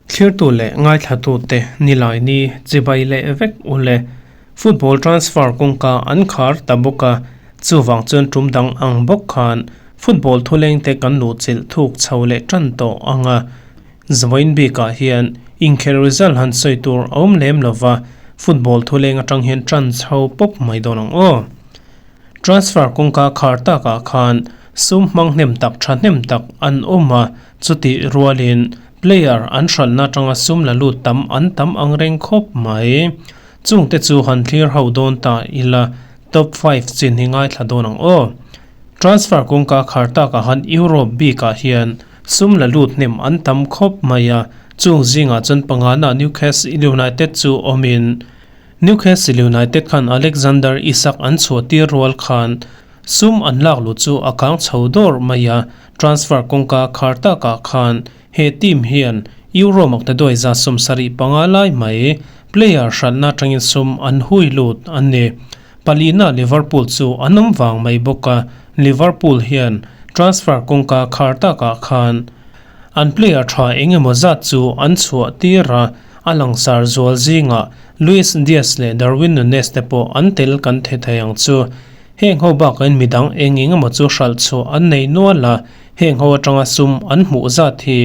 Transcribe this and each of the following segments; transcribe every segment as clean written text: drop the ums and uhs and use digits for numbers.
Thlirtu leh ngaithlatute Nilaini chibai leh vek u le. Football transfer kawngka an khar ta bawk a, chuvang chuan tum dang ang bawk khan football thulengte kan luhchilh thuk chho leh tan tawh ang a. Zawain bikah hian inkhel result han sawi tur a awm lem lova, football thuleng atang hian tan chho pawp mai dawn ang aw. Transfer kawngka khar takah khan sum hmang hnem tak tha hnem tak an awm a, chutih rualin player an hralhna atanga sum la lut tam an tam ang reng khawp mai. Chungte chu han thlir ho dawn ta ila top five chin hi ngaithla dawn ang aw. Transfer kawngka khar takah han Europe bikah hian sum la lut hnem an tam khawp mai a, chung zingah chuan pangana Newcastle United chu awmin Newcastle United khan Alexander Isak an chhuahtir rual khan sum an lak luh chu a kang chho dawr mai a, transfer kawngka khar takah khan he team hian Euro maktaduai 75 lai mai player hralhna atangin sum an hui lut a ni. Palina Liverpool chu an awm vang mai bawk a, Liverpool hian transfer kawngka khar takah khan an player tha eng emaw zat chu an chhuahtir a, A langsar zual zingah Luis Diaz leh Darwin Nunez te pawh an tel kan the thei ang chu. Heng ho bakain midang eng eng emaw chu hralh chhuah an nei nual a, heng ho atanga sum an hmuh zat hi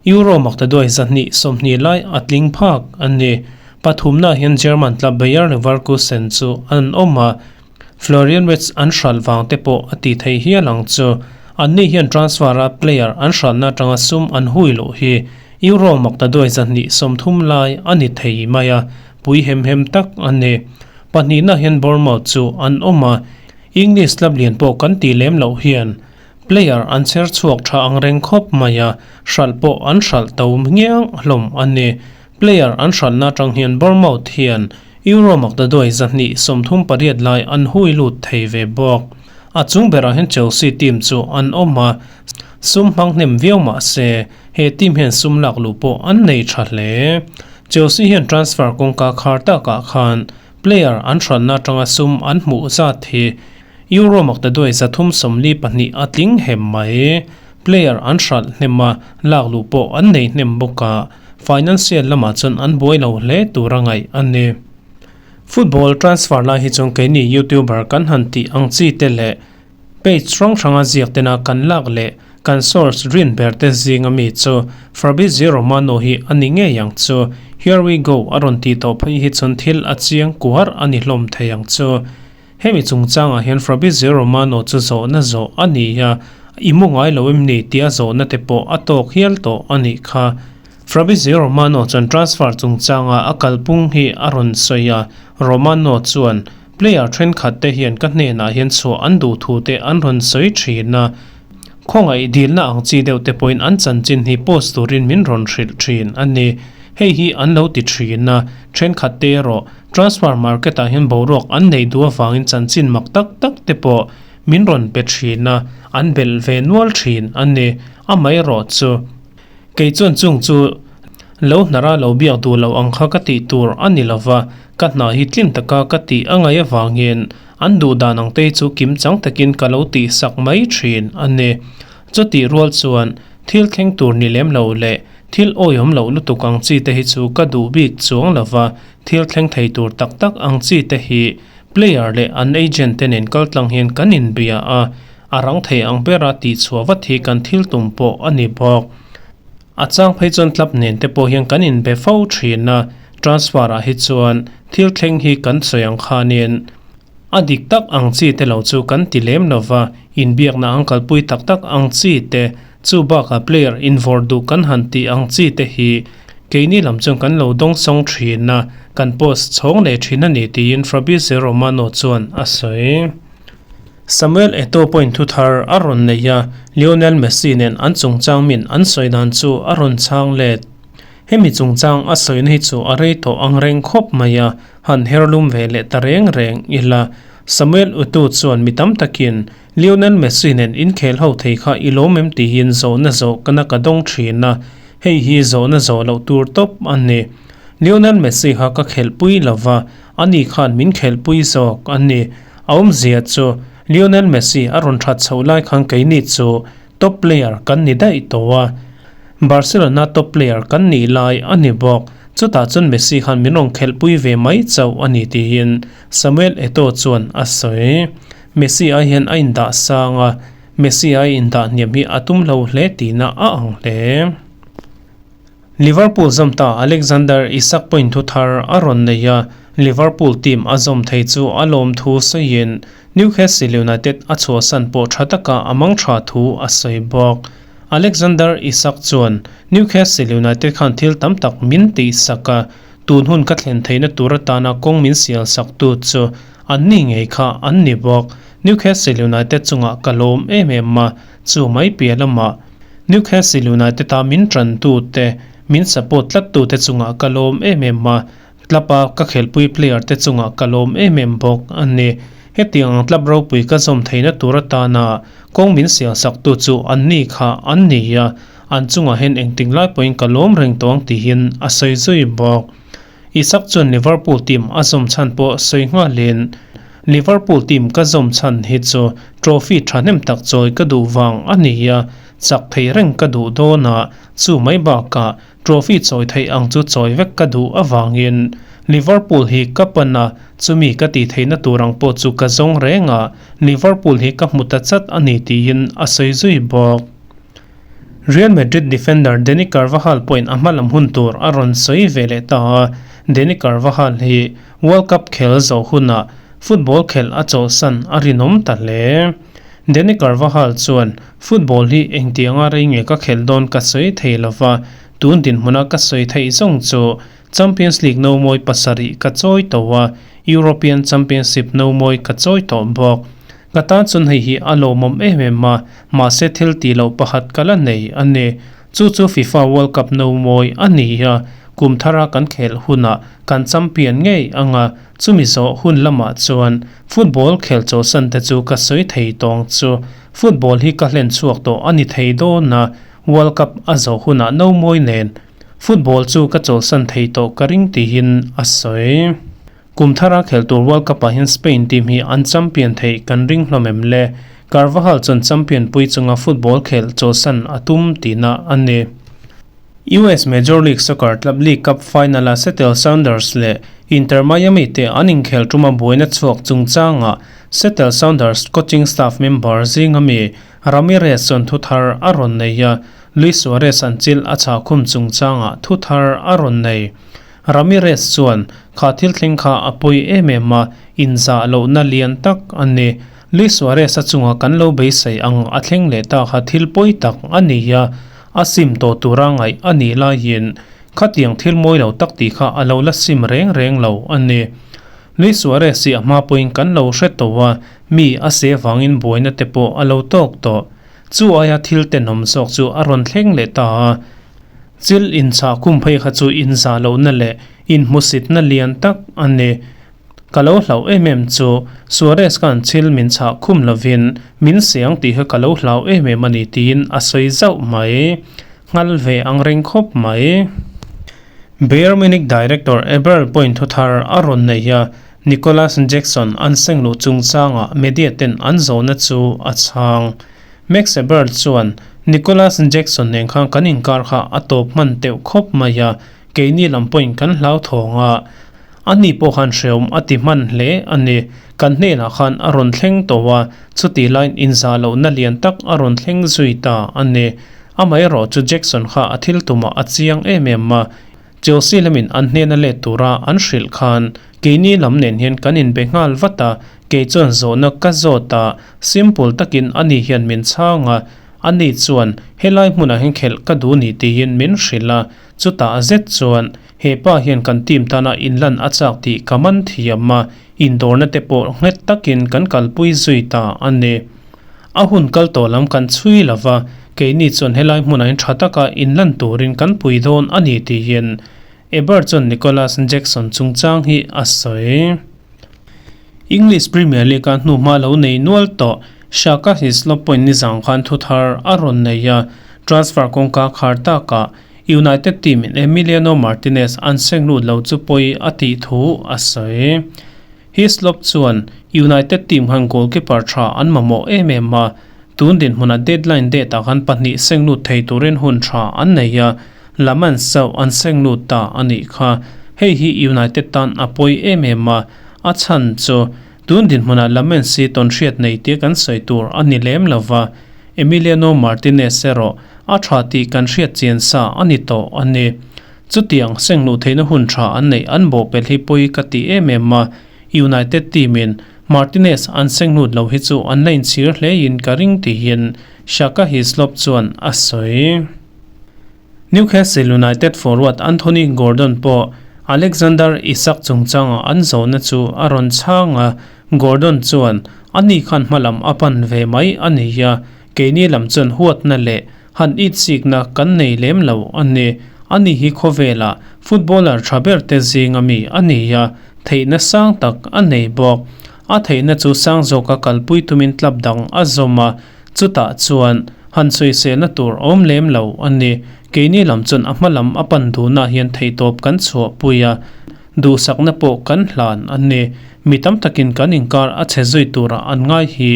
Euro maktaduai 220 lai a tling phak a ni. Pathumnaah hian German club Bayer Leverkusen chu an awm a, Florian Wirtz an hralh vang te pawh a ti thei hial ang chu. Anni hian transfer a player an hralhna atanga sum an hui loh hi Euro maktaduai 230 lai a ni thei mai a, pui hem hem tak a ni. Pahnihna hian Bournemouth chu an awm a, English club lian pawh kan tih lem loh hian player an chher chhuak tha ang reng khawp mai a, hralh pawh an hralh to ngiang hlawm a ni. Player an hralhna atang hian Bournemouth hian Euro maktaduai 238 lai an hui lut thei ve bawk. A chung berah hian Chelsea team chu an awm a, sum hmang hnem viau mah se he team hian sum lak luh pawh an nei tha hle. Chelsea hian transfer kawngka khar takah khan player an hralhna atanga sum an hmuh zat hi Euro maktaduai 342 a tling hem mai. Player an hralh hnem a, lak luh pawh an nei hnem bawk a, financial lamah chuan an buai lo hle tur a ngaih a ni. Football transfer lai hi chuan keini youtuber kan han tih ang chi te leh page hrang hranga ziak tena kan lak leh kan source rin ber te zinga mi chu Fabrizio Romano hi a ni ngei ang chu. Here we go a rawn tih tawh phei hi chuan thil a chiang kuar a ni hlawm thei ang chu. Hemi chungchangah hian Fabrizio Romano chu zawhna zawh a ni a, i mu ngai lo em ni tia zawhna te pawh a tawk hial tawh a nih kha. Fabrizio Romano chuan transfer chungchanga a kalpung hi a rawn sawi a, Romano chuan, Player thenkhat te hian ka hnenah hian chhuah an duh thu te an rawn sawi thin a, khawngaih dilna ang chi deuh te pawhin an chanchin hi post turin min rawn hrilh thin a ni. Hei hi an lo ti thin a, thenkhat te erawh Transfer market ah hian boruak an nei duh avangin chanchin mak tak tak te pawh min rawn pe thin a, an belh ve nual thin a ni. Amaherawh chu kei chuan chung chu lo hnara lo biak duh loh ang kha ka tih tur a ni lova, ka hna hi tlin taka ka tih a ngaih avangin an duh dan ang te chu kim chang takin ka lo tih sak mai thin a ni. Chutih rual chuan thil thleng tur ni lem lo leh thil awihawm loh lutuk ang chi te hi chu ka duh bik chuang lova, Thil thleng thei tur tak tak ang chi te hi player leh an agent te nen kal tlang hian kan inbia a, a rang thei ang bera tihchhuah vat hi kan thil tum pawh a ni bawk. A chang phei chuan club nen te pawh hian kan inbe fo thin a, transfer ah hi chuan thil thleng hi kan sawi ang khanin a dik tak ang chi te lo chu kan ti lem lova, inbiakna ang kalpui tak tak ang chi te, chu bakah player invawrh duh kan han tih ang chi te hi Keini lam chuan kan lo dawng sawng thin a, kan post chhawng leh thin a ni tiin Fabrizio Romano chuan a sawi. Samuel Eto'o pawhin thu thar a rawn nei a, Lionel Messi nen an chungchang min an sawi dan chu a rawn chhang let. Hemi chungchang a sawina hi chu a rei tawh ang reng khawp mai a, han herlum ve leh ta reng reng ila. Samuel Eto'o chuan mi tam takin Lionel Messi nen inkhel ho thei kha i lawm em tiin zawhna zawh ka na ka dawng thin a, hei hi zawhna zawh loh tur tawp a ni. Lionel Messi kha ka khelhpui lo va, ani khan min khelhpui zawk a ni. A awmzia chu, Lionel Messi a rawn that chhoh lai khan keini chu top player kan ni daih tawh a, Barcelona top player kan nih lai a ni bawk. Chutah chuan Messi khan min rawn khelhpui ve mai chauh a ni tiin Samuel Eto'o chuan a sawi. Messi ai hian a indah sang a, Messi ai indah hniam hi a tum lo hle tihna a ang hle. Liverpool zawm ta Alexander Isak pawhin thu thar a rawn nei a, Liverpool team a zawm thei chu a lawm thu sawiin Newcastle United a chhuahsan pawh tha taka a mang tha thu a sawi bawk. Alexander Isak chuan, Newcastle United khan thil tam tak min tihsak a, tun hun ka thlen theihna tur atana kawng min sial saktu chu an ni ngei kha an ni bawk. Newcastle United chungah ka lawm em em a, chu mai piah lamah Newcastle United a min tantute, min support tlattute chungah ka lawm em em a, club a ka khelpui player te chungah ka lawm em em bawk a ni. Hetiang ang club ropui ka zawm theihna tur atana kawng min sialsaktu chu an ni kha an ni a, an chungah hian engtik lai pawhin ka lawm reng tawh ang tihin a sawi zui bawk. Isak chuan Liverpool team a zawm chhan pawh sawi nghalin, Liverpool team ka zawm chhan hi chu trophy thahnem tak chawi ka duh vang a ni a, chak thei reng ka duh dawn a, chu mai bakah trophy chawi theih ang chu chawi vek ka duh avangin Liverpool hi ka pan a, chumi ka tih theihna tur ang pawh chu ka zawng reng a, Liverpool hi ka hmu ta chat a ni tiin a sawi zui bawk. Real Madrid defender Dani Carvajal pawhin a hma lam hun tur a rawn sawi ve leh ta a, Dani Carvajal hi World Cup khel zawh hunah football khelh a chawlhsan a rinawm ta hle. Dani Carvajal chuan, Football hi engtianga rei nge ka khelh dawn ka sawi thei lova, tun dinhmuna ka sawi theih zawng chu Champions League nomawi pasarih ka chawi tawh a, European Championship nomawi ka chawi tawh bawk. Ka tan chuan hei hi a lawmawm em em a, mahse thil tih loh pakhat ka la nei a ni. Chu chu FIFA World Cup nomawi a ni a, kum thara kan khelh hunah kan champion ngei ang a, chumi zawh hun lamah chuan football khelh chawhsan te chu ka sawi thei tawng chu. Football hi ka hlen chhuak tawh a ni thei dawn a, World Cup a zawh hunah nomawi nen football chu ka chawlhsan thei tawh ka ring tihin a sawi. Kum thara khelh tur World Cup ah hian Spain team hi an champion theih kan ring hlawm em le? Carvajal chuan champion pui chunga football khelh chawlhsan a tum tihna a ni. US Major League Soccer Club League Cup final-a Seattle Sounders leh Inter Miami te an inkhel tuma buaina chhuak chungchangah Seattle Sounders coaching staff member zinga mi Ramirez chuan thu thar a rawn nei a, Luis Suarez an chil a chhahkhum chungchangah thu thar a rawn nei. Ramirez chuan, Kha thil thleng kha a pawi em em a, inzah lohna lian tak a ni. Luis Suarez a chunga kan lo beisei ang a thleng leh ta kha thil pawi tak a ni a, a sim tawh tura ngaih a nih laiin khatiang thil mawi lo tak tih kha a lo la sim reng reng lo a ni. Luis Suarez hi a hma pawhin kan lo hre tawh a, mi a se vangin buaina te pawh a lo tawk tawh. Chu aia thil tenawm zawk chu a rawn thleng leh ta a. Chil inchah kum phei kha chu inzah lohna leh inhmusitna lian tak a ni. Ka lo hlauh em em chu Suarez khan chil min chah khum lovin min siang tih kha ka lo hlau em em a ni tiin a sawi zauh mai. Nghal ve ang reng khawp mai. Bayern Munich director Eberl pawhin thu thar a rawn nei a, Nicolas Jackson an seng luh chungchangah media ten an zawhna chu a chhang. Max Eberl chuan, Nicolas Jackson nen khan kan inkar kha a tawp hman teuh khawp mai a, keini lam pawhin kan hlauthawng a. Ani pawh khan hreawm a ti hman hle a ni. Kan hnenah khan a rawn thleng tawh a, chutih laiin inzah lohna lian tak a rawn thleng zui ta a ni. Amaherawh chu Jackson kha a thil tumah a chiang em em a, Chelsea lamin an hnena let tura an hrilh khan keini lam nen hian kan inbe nghal vat a, kei chuan zawhna ka zawt a, simple takin ani hian min chhang a, ani chuan helai hmunah hian khelh ka duh ni tiin min hrilh a, chutah zet chuan he pa hian kan team tana inlan a chak tih ka man thiam a, indawrna te pawh nghet takin kan kalpui zui ta a ni. A hun kal tawh lam kan chhui lo va, keini chuan helai hmunah hian tha taka inlan turin kan pui dawn a ni tiin Eber chuan Nicolas Jackson chungchang hi a sawi. English Premier League-a hnuhma lo nei nual tawh Xhaka Hislop pawhin nizang khan thu thar a rawn nei a, transfer kawngka khar takah United team-in Emiliano Martinez an seng lut lo chu pawi a tih thu a sawi. Hislop chuan, United team khan goalkeeper tha an mamawh em em a, tun dinhmuna deadline date ah khan pahnih seng lut thei turin hun tha an nei a, Lamans chauh an seng lut ta a nih kha. Hei hi United tan a pawi em em a, a chhan chu tun dinhmuna Lamans hi tawnhriat nei tia kan sawi tur a ni lem lo va, Emiliano Martinez erawh a tha tih kan hriat chian sa a ni tawh a ni. Chutiang seng luh theihna hun tha an neih an bawhpelh hi pawi ka ti em em a, United team in Martinez an seng lut lo hi chu an la inchhir hlein ka ring tihin Shaka Hislop chuan a sawi. Newcastle United forward Anthony Gordon pawh Alexander Isak chungchanga an zawhna chu a rawn chhang a, Gordon chuan, Ani khan hmalam a pan ve mai a ni a, keini lam chuan huatna leh han itsikna kan nei lem lo a ni. Ani hi khawvela footballer tha ber te zinga mi a ni a, theihna sang tak a nei bawk. A theihna chu sang zawka kalpui tumin club dang a zawm a, chutah chuan han sawiselna tur awm lem lo a ni. Keini lam chuan a hma lam a pan duhnaah hian theihtawp kan chhuahpui a, duhsakna pawh kan hlan a ni. Mi tam takin kan inkar a chhe zui tura an ngai hi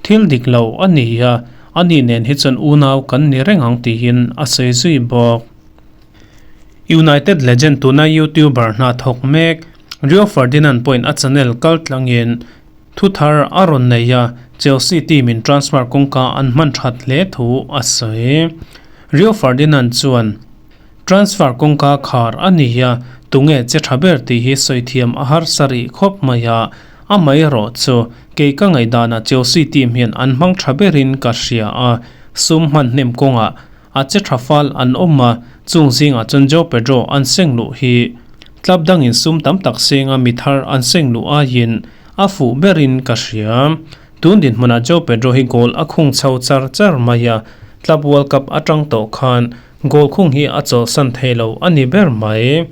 Thil dik lo a ni a, ani nen hi chuan unau kan ni reng ang tiin a sawi zui bawk. United legend tuna YouTuber hna thawk mek Rio Ferdinand pawhin a channel kal tlangin thu thar a rawn nei a, Chelsea team in transfer kawngka an hman that hle thu a sawi. Rio Ferdinand chuan transfer kawngka khar a ni a, tunge che tha ber tih hi sawi thiam a harsa rih khawp mai a, Amaherawh chu, kei ka ngaihdanah Chelsea team hian an hmang tha berin ka hria a, sum hman hnem kawngah a che tha fal an awm a, chung zingah chuan Joao Pedro an seng luh hi club dangin sum tam tak senga mi thar an seng luh aiin a fuh berin ka hria. Tun dinhmunah Joao Pedro hi goal a khung chho char char mai a, Club World Cup atang tawh khan goal khung hi a chawlhsan thei lo a ni ber mai.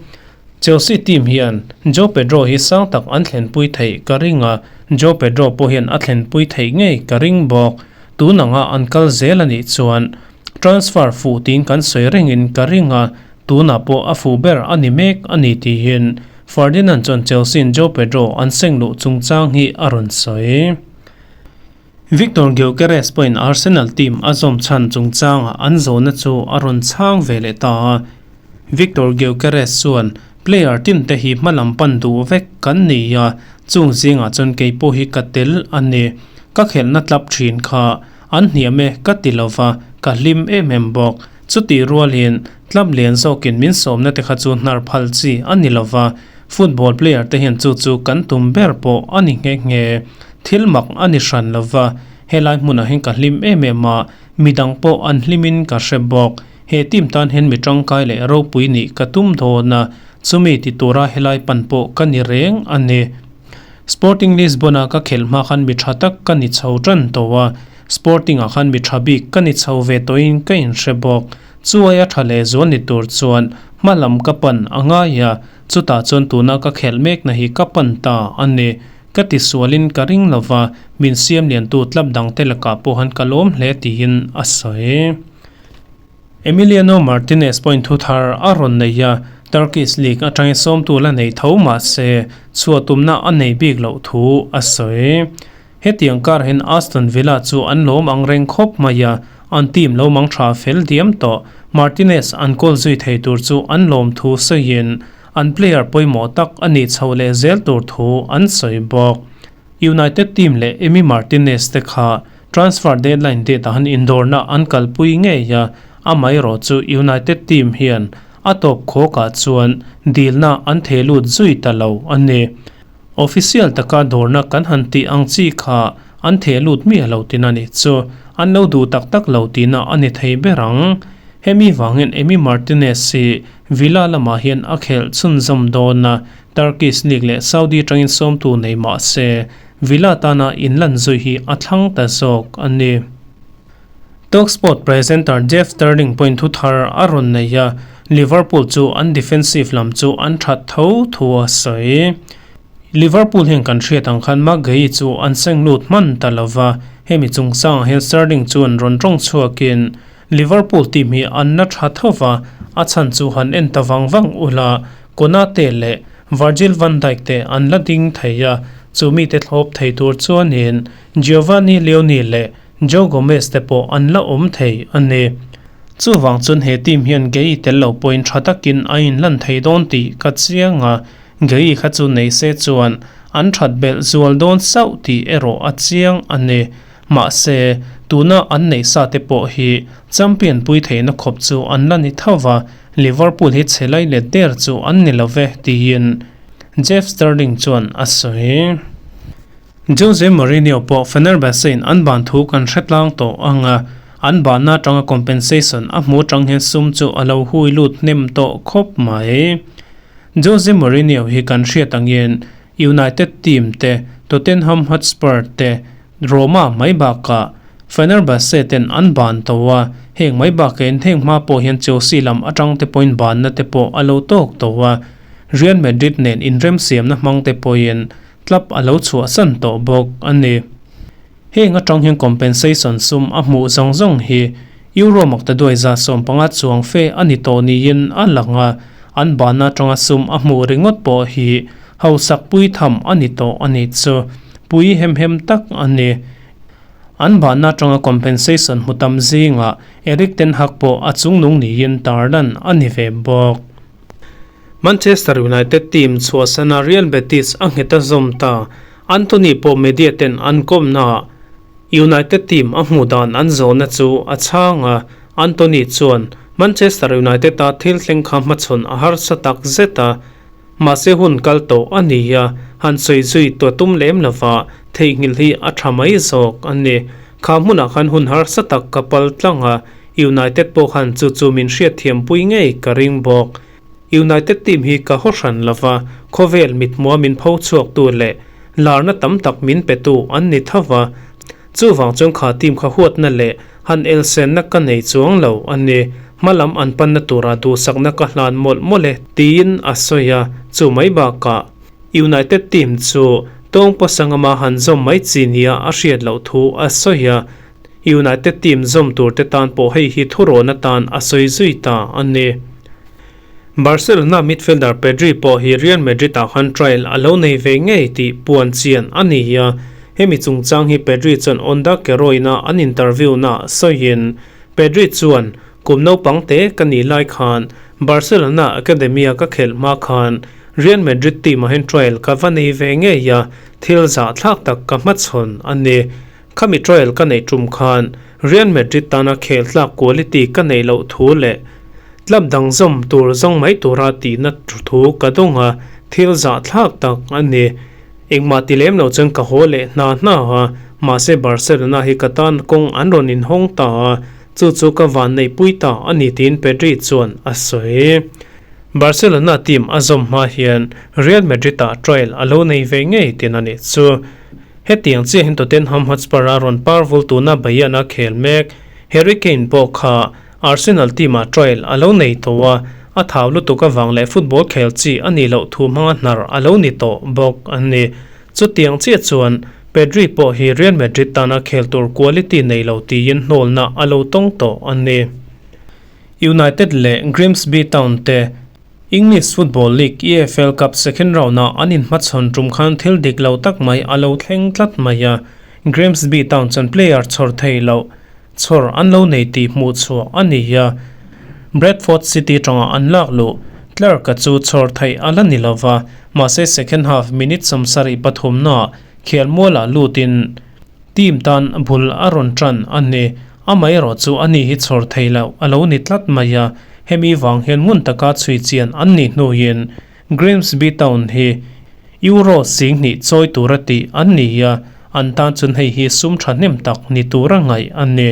Chelsea team hian Joao Pedro hi sang tak an thlenpui theih ka ring a, Joao Pedro pawh hian a thlenpui theih ngei ka ring bawk. Tun anga an kal zel a nih chuan transfer fuh tiin kan sawi rengin ka ring a, tunah pawh a fuh ber a ni mek a ni tiin Ferdinand chuan Chelsea-in Joao Pedro an seng luh chungchang hi a rawn sawi. Viktor Gyokeres pawhin Arsenal team a zawm chhan chungchangah an zawhna chu a rawn chhang ve leh ta a. Viktor Gyokeres chuan, Player tin te hi hmalam pan duh vek kan ni a, chung zingah chuan kei pawh hi ka tel a ni. Ka khelhna tlap thin kha an hniam e ka ti lo va, ka hlim em em bawk. Chutih rualin tlap lian zawkin min sawmna te kha chu hnar phal chi a ni lo va, football player te hian chu chu kan tum ber pawh a ni nghe nghe. Thil mak a ni hran lo va, helai hmunah hian ka hlim em em a, midang pawh an hlimin ka hre bawk. He team tan hian mi tangkai leh ropui nih ka tum dawn a, chumi ti tura helai pan pawh ka ni reng a ni. Sporting Lisbon-a ka khelh hma khan mi tha tak ka ni chho tan tawh a, Sporting-ah khan mi tha bik ka ni chho ve tawhin ka inhre bawk. Chuaia tha leh zual ni tur chuan hma lam ka pan a ngai a, chutah chuan tuna ka khelh mekna hi ka pan ta a ni. Ka ti sualin ka ring lo va, min siam liantu tlap dangte lakah pawh han ka lawm hle tiin a sawi. Emiliano Martinez pawhin thu thar a rawn nei a, Turkish League atangin sawmtu la nei tho mah se chhuah tumna a nei bik loh thu a sawi. Hetiang kar hian Aston Villa chu an lawm ang reng khawp mai a, an team lo mang tha fel diam tawh. Martinez an kawl zui thei tur chu an lawm thu sawiin An player pawimawh tak a nih chhoh leh zel tur thu an sawi bawk. United team leh Emi Martinez te kha transfer deadline date ah han indawrna an kalpui ngei a, amaherawh chu United team hian a tawp khawkah chuan dilna an theh lut zui ta lo a ni. Official taka dawrna kan han tih ang chi kha an theh lut miah lo tina nih chu an lo duh tak tak lo tihna a ni thei ber ang. Hemi vangin Emi Martinez hi Villa lamah hian a khelh chhunzawm dawn a, Turkish League leh Saudi atangin sawmtu nei mah se, Villa tana inlan zui hi a thlang ta zawk a ni. Talksport presenter Jeff Sterling pawhin thu thar a rawn nei a, Liverpool chu an defensive lam chu an that tho thu a sawi. Liverpool hian kan hriat ang khan Marc Guehi chu an seng lut hman ta lo va, hemi chungchangah hian Sterling chuan rawn tawng chhuakin, Liverpool team hi an la tha tho va, a chhan chu han en ta vang vang ula, Konate leh Virgil van Dijk te an la ding thei a, Chu mite thlawp thei tur chuanin Giovanni Leoni leh Joe Gomez te pawh an la awm thei a ni. Chuvang chuan he team hian Guehi tel lo pawhin tha takin a inlan thei dawn tih ka chiang a, Guehi kha chu nei se chuan an that belh zual dawn sauh tih erawh a chiang a ni. Mahse, tuna an neih sa te pawh hi champion pui theihna khawp chu an la ni tho va, Liverpool hi chhe lai let der chu an ni lo ve, tiin Jeff Sterling chuan a sawi. Jose Mourinho pawh Fenerbahce-in an ban thu kan hre tlang tawh ang a, an banna atanga compensation a hmu atang hian sum chu a lo hui lut hnem tawh khawp mai. Jose Mourinho hi kan hriat angin United team te, Tottenham Hotspur te, Roma mai bakah Fenerbahce ten an ban tawh a, heng mai bakah in heng hma pawh hian Chelsea lam atang te pawhin banna te pawh a lo tawk tawh a, Real Madrid nen inremsiamna hmang te pawhin club a lo chhuahsan tawh bawk a ni. Heng atang hian compensation sum a hmuh zawng zawng hi Euro maktaduai 150 chuang fe a ni tawh niin a lang a, an banna atanga sum a hmuh ringawt pawh hi hausak pui tham a ni tawh a nih chu. Pui hem hem tak a ni. An banna atanga compensation hmu tam zingah Erik ten Hag pawh a chungnung niin tarlan a ni ve bawk. Manchester United team chhuahsana Real Betis a nghet a zawm ta. Antony pawh media ten an kawmnaah United team a hmuh dan an zawhna chu a chhang a, Antony chuan Manchester United a thil thleng kha hmachhawn a harsa tak zet a, mahse hun kal tawh a ni a, han sawi zui tua tum lem lova theihnghilh hi a tha mai zawk a ni. Kha hmunah khan hun harsa tak ka pal tlang a, United pawh khan chu chu min hriatthiampui ngei ka ring bawk. United team hi ka haw hran lova, khawvel mithmua min pho chhuaktu leh larna tam tak min petu an ni tho va, chuvang chuan kha team kha huatna leh han elsenna ka nei chuang lo a ni, hmalam an panna tura duhsakna ka hlan mawlh mawlh e, tiin a sawi a, chu mai bakah United team chu tawng pawsangama han zawm mai chi nia a hriat loh thu a sawi a, United team zawm tur te tan pawh hei hi thurawn atan a sawi zui ta a ni. Barcelona midfielder Pedri pawh hi Real Madrid ah khan trial a lo nei ve ngei tih puan chian a ni a, hemi chungchang hi Pedri chuan Onda Keroina an interview na sawiin Pedri chuan kum naupang te ka nih lai khan Barcelona academy a ka khelh hma khan Real Madrid team ah hian trial ka va nei ve ngei a, thil zahthlak tak ka hmachhawn a ni. Khami trial ka neih tum khan Real Madrid tana khel tlak quality ka neih loh thu leh club dang zawm tur zawng mai tura tihna thu ka dawng a, thil zahthlak tak a ni. Engmah ti lem lo chuan ka haw leh hna hna a, mahse Barcelona hi ka tan kawng an rawn inhawng ta a, chu chu ka van neihpui ta a ni tiin Pedri chuan a sawi. Barcelona team a zawm hma hian Real Madrid-ah trial a lo nei ve ngei tin a nih chu. Hetiang chiahin Tottenham Hotspur a rawn par vul tuna Bayern a khel mek. Harry Kane pawh kha Arsenal team ah trial a lo nei tawh a, a thau lutuk avang leh football khel chi a nih loh thu hmanga hnar a lo ni tawh bawk a ni. Chutiang chiah chuan Pedri pawh hi Real Madrid tana khel tur quality nei lo tiin hnawlna a lo tawng tawh a ni. United leh Grimsby Town te English Football League, EFL, Cup second round-ah an inhmachhawn tum khan thil dik lo tak mai a lo thleng tlat mai a, Grimsby Town chuan player chhawr thei loh chhawr an lo nei tih hmuh chhuah a ni a, Bradford City tangah an lak luh Clark-a chu chhawr theih a la ni lo va, mahse second half minute 73 naah khelmualah lutin team tan bul a rawn tan a ni. Amaherawh chu ani hi chhawr thei loh a lo ni tlat mai a, hemi vang hian ngun taka chhui chian an nih hnuin Grimsby Town hi Euro 2000 chawi tura tih an ni a, an tan chuan hei hi sum thahnem tak ni tura ngaih a ni.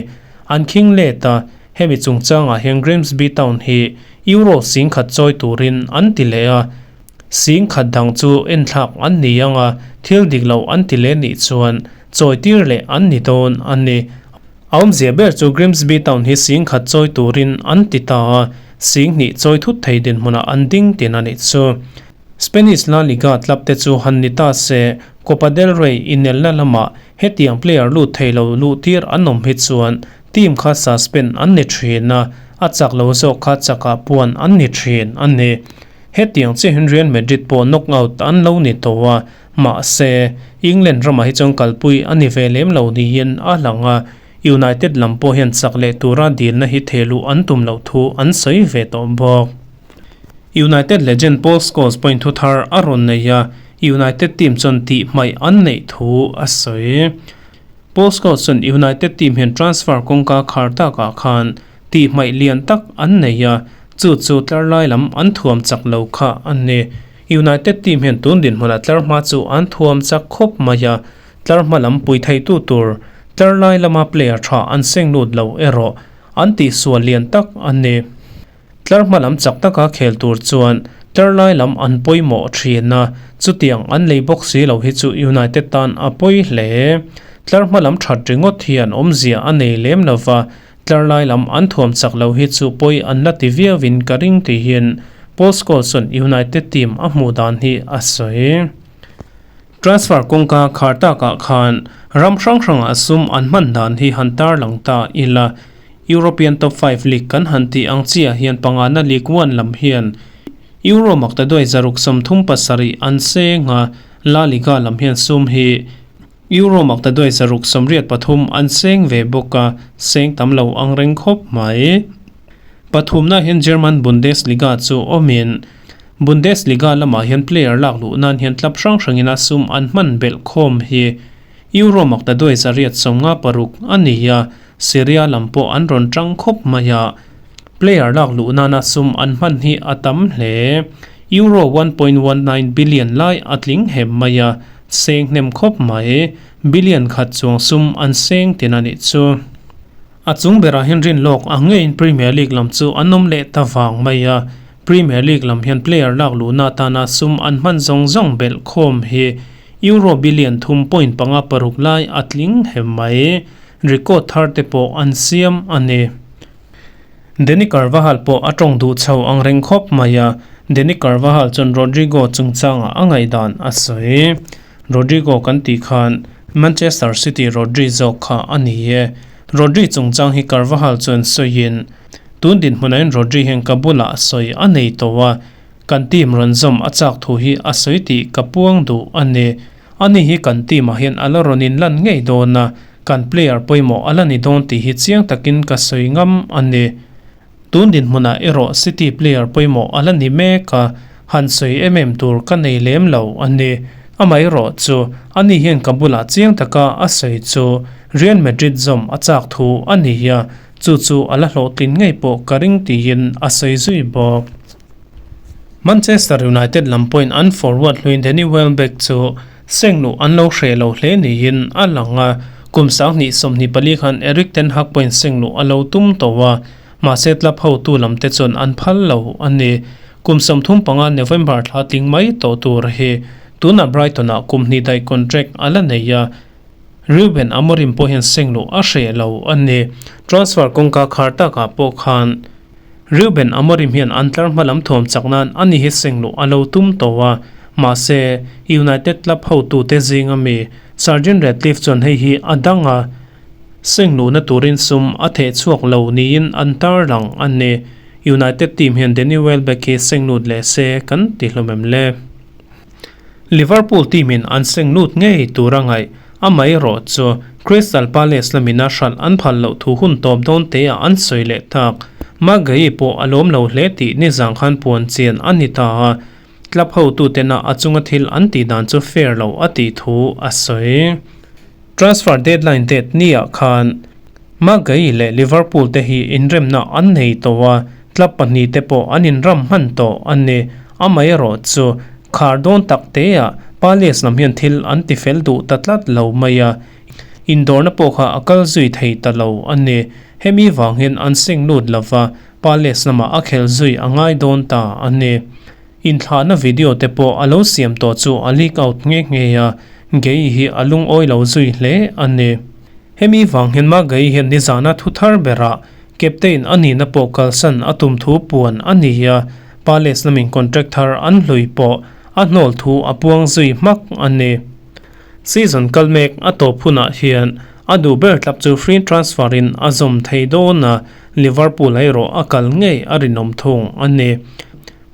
An khing let a, hemi chungchangah hian Grimsby Town hi Euro 10,000 chawi turin an ti leh a, 10,000 dang chu enthlak an ni ang a, thil dik loh an ti leh nih chuan chawi tir leh an ni dawn a ni. A awmzia ber chu Grimsby Town hi 10,000 chawi turin an ti ta a, 2000 chawi thut thei dinhmunah an ding tin a nih chu. Spanish La Liga club te chu han ni ta se, Copa del Rey inelna lamah hetiang player lut thei lo luh tir an awm hi chuan team kha suspend an ni thin a, a chak lo zawk kha chakah puan an ni thin a ni. Hetiang chiahin Real Madrid pawh knockout an lo ni tawh a, mahse, England ramah hi chuan kalpui a ni ve lem lo niin a lang a, United lam pawh hian chak leh tura dilna hi thehluh an tum loh thu an sawi ve tawh bawk. United legend Paul Scholes pawhin thu thar a rawn nei a, United team chuan tih hmaih an neih thu a sawi. Paul Scholes chuan United team hian transfer kawngka khar takah khan tih hmaih lian tak an nei a, chu chu tlar lai lam an thuam chak lo kha a ni. United team hian tun dinhmunah tlar hma chu an thuam chak khawp mai a, tlar hma lam pui theitu tur tlar lai lama player tha an seng lut lo erawh an tihsual lian tak a ni. Tlar hma lam chak taka khel tur chuan tlar lai lam an pawimawh thin a, chutiang an lei bawk si lo hi chu United tan a pawi hle. Tlar hma lam that ringawt hian awmzia a nei lem lo va, tlar lai lam an thuam chak lo hi chu pawi an la ti viauin ka ring tihin Paul Scholes chuan United team a hmuh dan hi a sawi. Transfer kawngka khar takah khan ram hrang hrangah sum an hman dan hi han tarlang ta ila. European Top 5 League kan han tih ang chiah hian pangana League One lam hian Euro maktaduai 637 an seng a, La Liga lam hian sum hi Euro maktaduai 683 an seng ve bawk a, seng tam lo ang reng khawp mai. Pathumna hian German Bundesliga chu awmin Bundesliga lamah hian player lak luh nan hian club hrang hrangin a sum an hman belh khawm hi Euro maktaduai 856 a ni a, Syria lam pawh an rawn tang khawp mai a, player lak luh nana sum an hman hi a tam hle. Euro 1.19 billion lai a tling hem mai a, seng hnem khawp mai. Billion khat chuang sum an seng tin a nih chu. A chung berah hian rin lawk ang ngeiin Premier League lam chu an awm leh ta vang mai a, Premier League lam hian player lak luhna atana sum an hman zawng zawng belh khawm hi Euro billion 3.56 lai a tling hem mai. Record thar te pawh an siam a ni. Dani Carvajal pawh a tawng duh chho ang reng khawp mai a, Dani Carvajal chuan Rodrygo chungchangah a ngaihdan a sawi. Rodrygo kan tih khan Manchester City Rodri zawk kha a ni e. Rodri chungchang hi Carvajal chuan sawiin, Tun dinhmunain Rodri hian ka bulah sawi a nei tawh a, kan team rawn zawm a chak thu hi a sawi tih ka puang duh a ni. Ani hi kan team ah hian a la rawn in lan ngei dawn a, kan player pawimawh a la ni dawn tih hi chiang takin ka sawi ngam a ni. Tun dinhmunah erawh City player pawimawh a la ni mek a, han sawi em em tur ka nei lem lo a ni. Amaherawh chu ani hian ka bulah chiang taka a sawi chu Real Madrid zawm a chak thu a ni a, chu chu a la hlawhtlin ngei pawh ka ring tiin a sawi zui bawk. Manchester United lam pawhin an forward hluin Danny Welbeck chu sengluh an lo hreh lo hle niin a lang a, kum 2024 khan Erik ten Hag pawhin sengluh a lo tum tawh a, mahse club hotu lam te chuan an phal lo a ni. Kum 35 November thla tling mai tawh tur hi tunah Brighton-ah kum hnih daih contract a la nei a, Ruben Amorim pawh hian sengluh a hreh lo a ni. Transfer kawngka khar takah pawh khan Reuben Amorim hian an tlar hma lam thuam chak nan a ni hi sengluh a lo tum tawh a, mahse United club hotute zinga mi Sir Jim Ratcliffe chuan hei hi a dang a, sengluhna turin sum a theh chhuak lo niin an tarlang a ni. United team hian Danny Welbeck hi senglut leh se kan ti hlawm em le? Liverpool team in an senglut ngei tur a ngaih amaherawh chu Crystal Palace lamin a hralh an phal loh thu hun tawp dawn te ah an sawi leh tak. Maguire pawh a lawm lo hle tih nizang khan puan chian a ni ta a, club hotuten a a chunga thil an tih dan chu fair lo a tih thu a sawi. Transfer deadline date ni ah khan Maguire leh Liverpool te hi inremna an nei tawh a, club pahnihte pawh an inram hman tawh a ni. Amaherawh chu khar dawn tak te ah Palace lam hian thil an ti fel duh ta tlat lo mai a, indawrna pawh kha a kal zui thei ta lo a ni. Hemi vang hian an seng lut lova, Palace lamah a khel zui a ngai dawn ta a ni. Inthlahna video te pawh a lo siam tawh chu a leak out nghe nghe a, Gay hi a lungawi lo zui hle a ni. Hemi vang hian Magai hian nizana thu thar berah captain a nihna pawh kalsan a tum thu puan a ni a, Palace lamin contract thar an hlui pawh a hnawl thu a puang zui hmak a ni. Season kal mek a tawp hunah hian a duh ber tlap chu free transfer in a zawm thei dawn a, Liverpool erawh a kal ngei a rinawm thung a ni.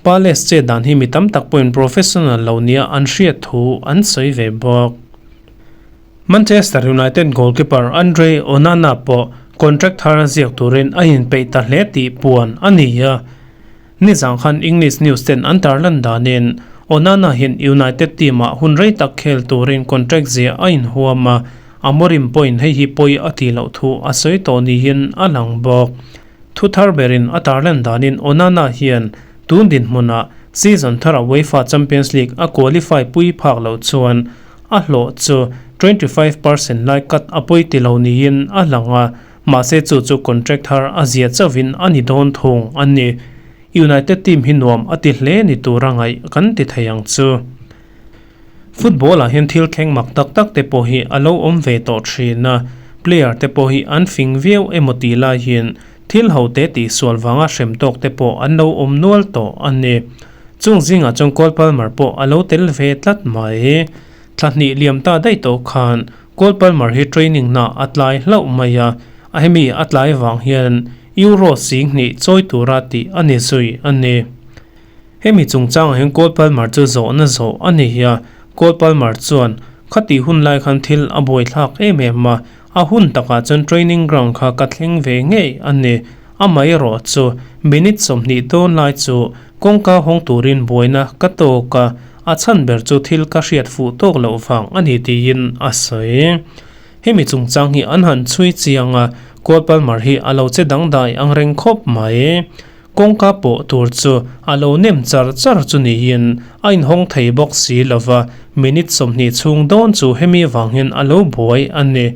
Palace che dan hi mi tam tak pawhin professional lo nia an hriat thu an sawi ve bawk. Manchester United goalkeeper Andre Onana pawh contract thar ziak turin a inpeih ta hle tih puan a ni a. Nizang khan English news ten an tarlan danin Onana hian United team-ah hun rei tak khel turin contract ziah a inhuam a, Amorim pawhin hei hi pawi a tih loh thu a sawi tawh niin a lang bawk. Thu thar berin a tarlan danin Onana hian tun dinhmunah season thara UEFA Champions League a qualify pui phak loh chuan a hlawh chu 25% lai cut a pawi ti lo niin a lang a, mahse chu chu contract thar a zia chauhin a ni dawn thung a ni. United team hi nuam a ti hle ni tura ngaih kan ti thei ang chu. Football ah hian thil thleng mak tak tak te pawh hi a lo awm ve tawh thin a, player te pawh hi an fing viau emaw tih lai hian thil ho te tih sual vanga hrem tawk te pawh an lo awm nual tawh a ni. Chung zingah chuan Cole Palmer pawh a lo tel ve tlat mai. Thla hnih liam ta daih tawh khan Cole Palmer hi training na a tlai hlauh mai a, a hemi a tlai vang hian Euro 2000 chawi tura tih a ni zui a ni. Hemi chungchangah hian Cole Palmer chu zawhna zawh a ni a, Cole Palmer chuan, Khati hun lai khan thil a buaithlak em em a, a hun takah chuan training ground kha ka thleng ve ngei a ni. Amaherawh chu minute 20 dawn lai chu kawngka hawng turin buaina ka tawk a, a chhan ber chu thil ka hriat fuh tawk loh vang a ni tiin a sawi. Hemi chungchang hi an han chhui chiang a, Cole Palmer hi a lo che dangdai angreng khawp mai. Kawngka pawh tur chu a lo nem char char chu niin a inhawng thei bawk si lova, minute 20 chhung dawn chu hemi vang hian a lo buai a ni.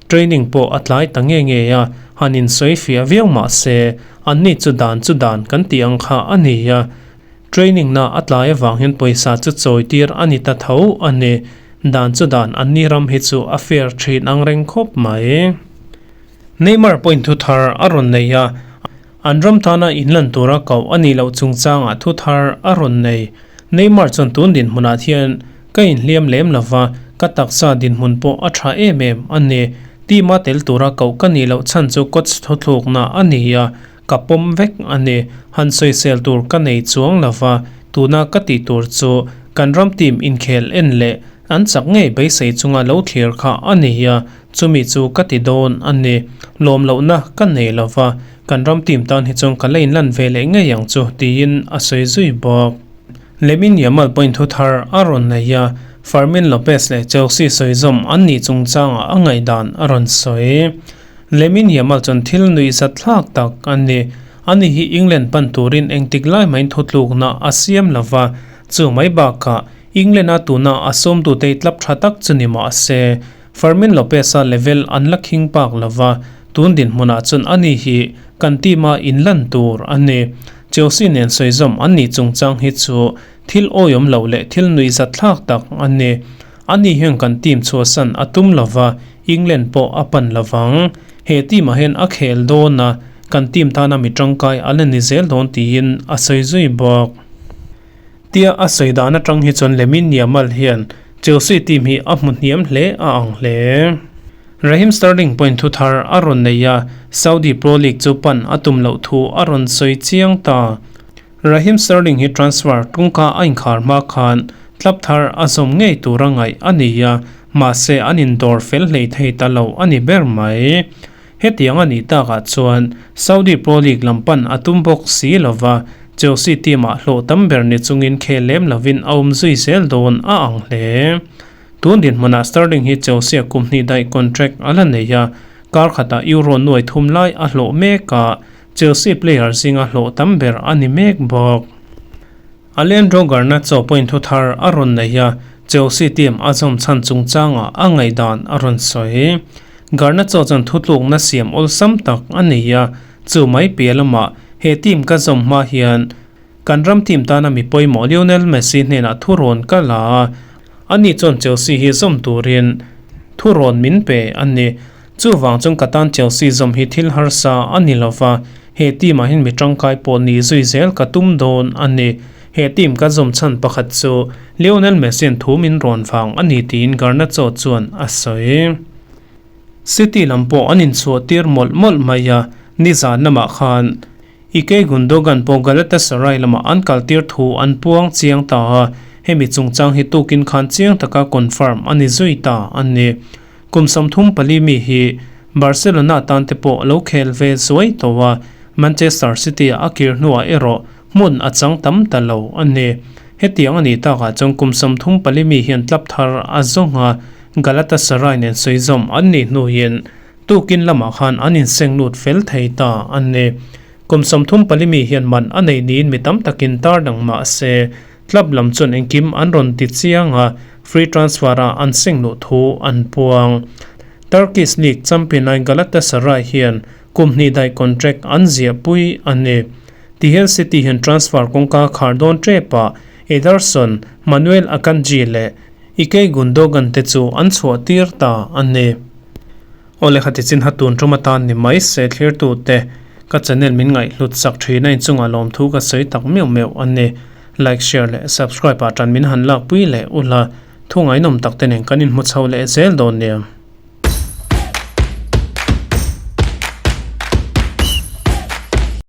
Training pawh a tlai ta nge nge a, han insawi fiah viau mah se, anni chu dan chu dan kan tih ang kha a ni a. Training na a tlai avang hian pawisa chu chawi tir a ni ta tho a ni. Dan chu dan anni ram hi chu a fair thin ang reng khawp mai. Neymar pawhin thu thar a rawn nei a. An ram tana inlan tura koh a nih loh chungchangah thu thar a rawn nei. Neymar chuan tun dinhmunah hian ka inhliam lem lova, ka taksa dinhmun pawh a tha em em a ni. Team a tel tura koh ka nih loh chhan chu coach thawthlukna a ni a, ka pawm vek a ni. Han sawisel tur ka nei chuang lova, tuna ka tih tur chu kan ram team inkhel en leh an chak ngei beisei chunga lo thlir kha a ni a, Chumi chu ka ti dawn a ni. Lawm lohna ka nei lo va, kan ram team tan hi chuan ka la inlan ve leh ngei ang chu, tiin a sawi zui bawk. Lamine Yamal pawhin thu thar a rawn nei a, Fermin Lopez leh Chelsea sawi zawm an nih chungchangah a ngaihdan a rawn sawi. Lamine Yamal chuan thil nuihzat thlak tak a ni. Ani hi England pan turin engtik lai mahin thutlukna a siam lo va, chu mai bakah England-a tuna a sawmtute tlap tha tak chu ni mah se, Fermin Lopez-a level an la khing pak lo va, tun dinhmunah chuan ani hi kan team-a inlan tur a ni. Chelsea nen sawizawm an nih chungchang hi chu thil awiawm lo leh thil nuihzat thlak tak a ni. Ani hian kan team chhuahsan a tum lo va, England pawh a pan lo vang. He team-ah hian a khel dawn a, kan team tana mi tangkai a la ni zel dawn tiin a sawi zui bawk. Tia a sawi dan atang hi chuan Lamine Yamal hian Chelsea team hi a hmu hniam hle a ang hle. Raheem Sterling pawhin thu thar a rawn nei a, Saudi Pro League chu pan a tum loh thu a rawn sawi chiang ta. Raheem Sterling hi transfer kawngka a inkhar hma khan club thar a zawm ngei tura ngaih a ni a, mahse an indawr fel hlei thei ta lo a ni ber mai. Hetiang a nih takah chuan Saudi Pro League lam pan a tum bawk si lova, Chelsea team-ah hlawh tam ber ni chungin khel lem lovin a awm zui zel dawn a ang hle. Tun dinhmunah Sterling hi Chelsea-a kum hnih daih contract a la nei a, kar khatah Euro nuai thum lai a hlawh mek a, Chelsea player zinga hlawh tam ber a ni mek bawk. Alejandro Garnacho pawhin thu thar a rawn nei a, Chelsea team a zawm chhan chungchangah a ngaihdan a rawn sawi. Garnacho chuan thutlukna siam awlsam tak a nei a, chu mai piah lamah he team ka zawm hma hian kan ram team tana mi pawimawh Lionel Messi hnenah thurawn ka la a, ani chuan Chelsea hi zawm turin thurawn min pe a ni. Chuvang chuan ka tan Chelsea zawm hi thil harsa a ni lova, he team ah hian mi tangkai pawh ni zui zel ka tum dawn a ni. He team ka zawm chhan pakhat chu Lionel Messi-a'n thu min rawn vang a ni tiin Garnacho chuan a sawi. City lam pawh an inchhuah tir mawlh mawlh mai a, nizan lamah khan. Ike Gundogan pawh Galatasaray lamah an kaltir thu an puang chiang ta a, hemi chungchang hi tukin khan chiang taka confirm a ni zui ta a ni. Kum 34 mi hi Barcelona tan te pawh lo khel ve zuai tawh a, Manchester City-ah a kir hnuah erawh hmun a chang tam ta lo a ni. Hetiang a nih takah chuan kum 34 mi hian club thar a zawng a, Galatasaray nen sawi zawm an nih hnuin tukin lamah khan an inseng lut fel thei ta a ni. Kum 34 mi hian man a nei niin mi tam takin tar dang mah se, club lam chuan engkim an rawn ti chiang a, free transfer-a an seng luh thu an puang. Turkish League champion ai Galatasaray hian kum hnih daih contract an ziahpui a ni. Tihian City hian transfer kawngka khar dawn tepah Ederson, Manuel Akanji leh Ike Gundogan te chu an chhuah tir ta a ni. Aw lehkha ti chin ha tun tum atan ni mai se thlirtu te ka channel min ngaihhlut sak thin a inchungah lawmthu ka sawi tak meuh meuh a ni. Like, share leh subscribe ah tan min han lakpui leh ula thu ngaihnawm tak te nen kan inhmu chho leh zel dawn nia.